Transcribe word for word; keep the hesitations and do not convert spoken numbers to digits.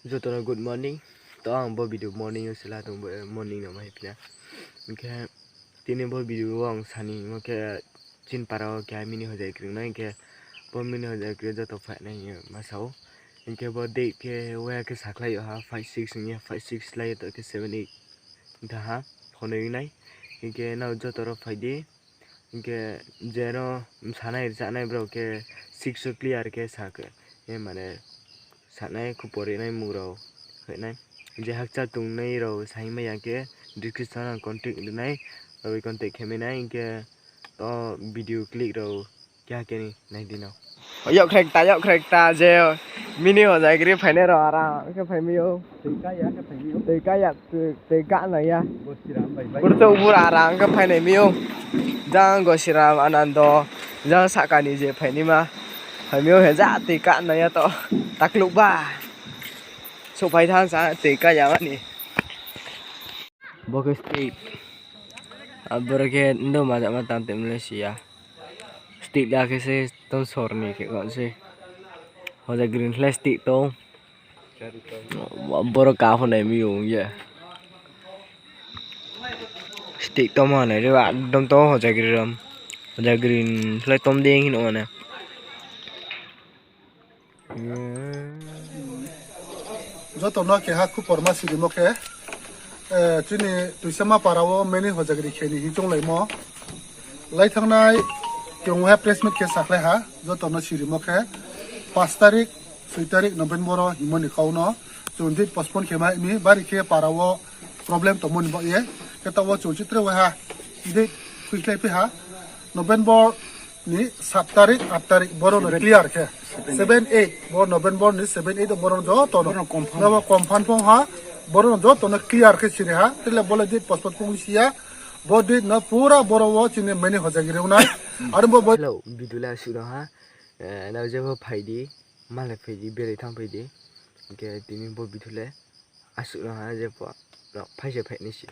Joto no good morning. To ang bo video morning yo sela tong bo, eh, morning no ma hephi na. Hing khe tini bo video wo ang sani hingmo khe chini para wo keha mini hojagiri ong nai, hing khe bo mini hojagiri joto phai nai hing ye ma sa ou. Hing khe bo date khe waiha khe sakhlai yo ha, five six hing ye, five six lai yo to khe seven eight tha ha, phone ong nai. Hing khe nrao joto rao phai di. Hing khe je no msanai rchanai brao khe six o clear khe sa khe, eh, mane sanai khupor rinai mung rao hoihnai. Je hakcha tongnai rao sa hingmai ya khe description ang contact rinai, abo contact khe mai nai, hing khe to video click rao keha khe ni nai di no. Yag khrekta, yag khrekta, je mini hojagiri phainai rao ara khe phai mi ou. Tui ka ya, tui, tui ka nai ya. Burchouh bura ara khe phainai mi ou. Jang Gosiram Anando, jang sahka ni je phainaima. Phai mi ou he ja tui ka nai ya to. Taklouh ba. Souhphai thanng sa tui ka ya mani. Bo khe stick. Aboro khe ndo majama tang tongmo le si ya. Stick la khe se tong sor ni khe kong se. Hojagiri ni khlai stick tong. Boro ka pho nai mi ong ye. Stick tongmo nai re ba, ekdom to hojagiri rom. Hojagiri ni khlai tom dei hing nuh mane. Joto no keha khupor ma sirimo khe, eh, chini Tuisama para wo mini hojagiri khe ni hing chounglaimo. Lai thanngnai tongmo ha press meet khe sakhlai ha, joto no sirimo khe, পাঁচ তারিখ, ছয় তারিখ November wo hingmo ni kau no, chung date postpone khe ma mi, bari khe para wo problem tongmo ni baoh ye, khe taoh wo chung chitre waiha date khuikhlaiphi ha, November ni সাত তারিখ, আট তারিখ, boro no clear khe. সাত, আট, bo November ni সাত, আট wo boro no joto no, boro no confirm phung ha, boro no joto no clear khe siri ha, tile bo le date postpone phung si ya, bo date no pura boro wo chini mini hojagiri ong nai. Aro bo bo Hello, video le asuh no ha, eh, nrao jepho phai di, malai phai di, berai thanng phai di, hing khe tini bo video le asuh no ha, jepho no phai se phai nai se.